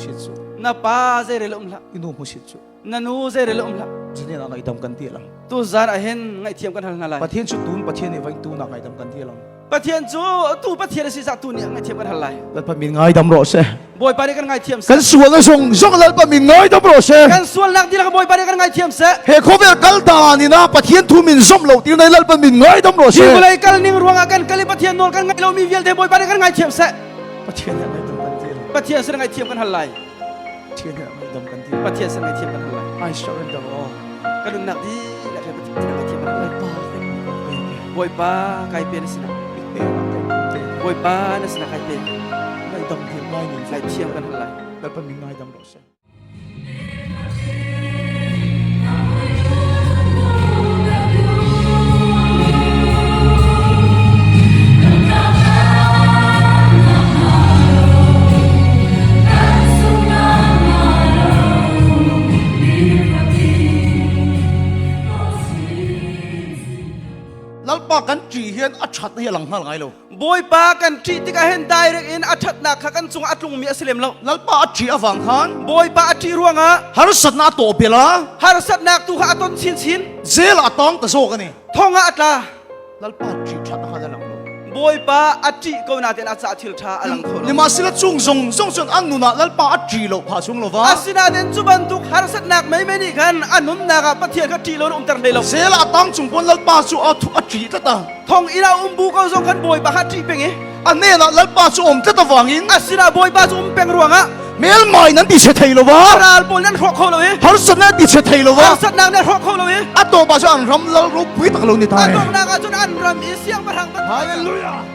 hmusit suh. Na pa zeirel um hlah. I nu hmusit suh. Na nu zeirel um hlah. Zanin ah ngaihdam kan dil ang. Tu zan ah hin ngaihthiam kan hal hna lai. Pathian cu tun Pathian nih vain tun ah ngaihdam kan dil ang. Pathian cu tu Pathian a si cah tu nih ngaihthiam kan hal lai. Lalpa min ngaidam rawh seh. Bawipa nih kan ngaithiam seh. Kan sual na zong zong Lalpa min ngaidam rawh seh. Kan sualnak dihlak Bawipa nih kan ngaithiam seh. He khawvel kal dan ina Pathian thu min zom lo tir nei Lalpa min ngaidam rawh Hi seh. vawlei kal ning ruangah kan kal i Pathian nawl kan ngaih lomi vialte Bawipa nih kan ngaithiam seh. Pathian nih ngaidam kan dil. Pathian sin ngaihthiam kan hal lai. Pathian nih ngaidam kan dil. Pathian sin ngaihthiam kan hal lai. I surrender all. Kan nunnak dihlak he Pathian sin ngaihthiam kan hal lai. Lalpa kai pe. Bawipa kai pe na sinah. Pe na kai pe. Bawipa na sinah kai pe. Ngaidam dil ngai nin. Ngaihthiam kan hal lai. Lalpa min ngaidam rawh seh. Lalpa kan ṭih hian a ṭhat hi a lang hngal ngai lo. Bawipa kan ṭih tikah hin direct in a ṭhatnak kha kan cungah a tlungmi a si lem lo. Lalpa a ṭih avang khan Bawipa a ṭih ruangah harsatnak a tawh bel a harsatnak tu kha a ton chinchin. Jail ah a tang ta zawk a ni. Thong ah a tla. Lalpa ṭih ṭhat a kha a lang lo. Bawipa a ṭih ko nain a cah thil ṭha a lang kho lo. Nimahsela chung zong zong cun an nun ah Lalpa a ṭih lo phah chung lo va. Asinain cu bantuk harsatnak meimei nih khan a nunnak ah Pathian kha ṭih lo in umter hlei lo. Zel ah tang chung pawn Lalpa cu a a ṭih tlat a. Thong inn ah um bu ko zong khan Bawipa kha ṭih peng i. A hnenah Lalpa cu um tlat avangin. A sinah Bawipa cu um peng ruangah. Melmai nan ti che thei lo va. Ral pawl nan hrawk kho lo i. Harsatnak ti che thei lo va. Harsatnak nan hrawk kho lo i. A tawp ah cun an ram lal ropui tak lo ni ta. A donghnak ah cun an ram i siangpahrang Hallelujah.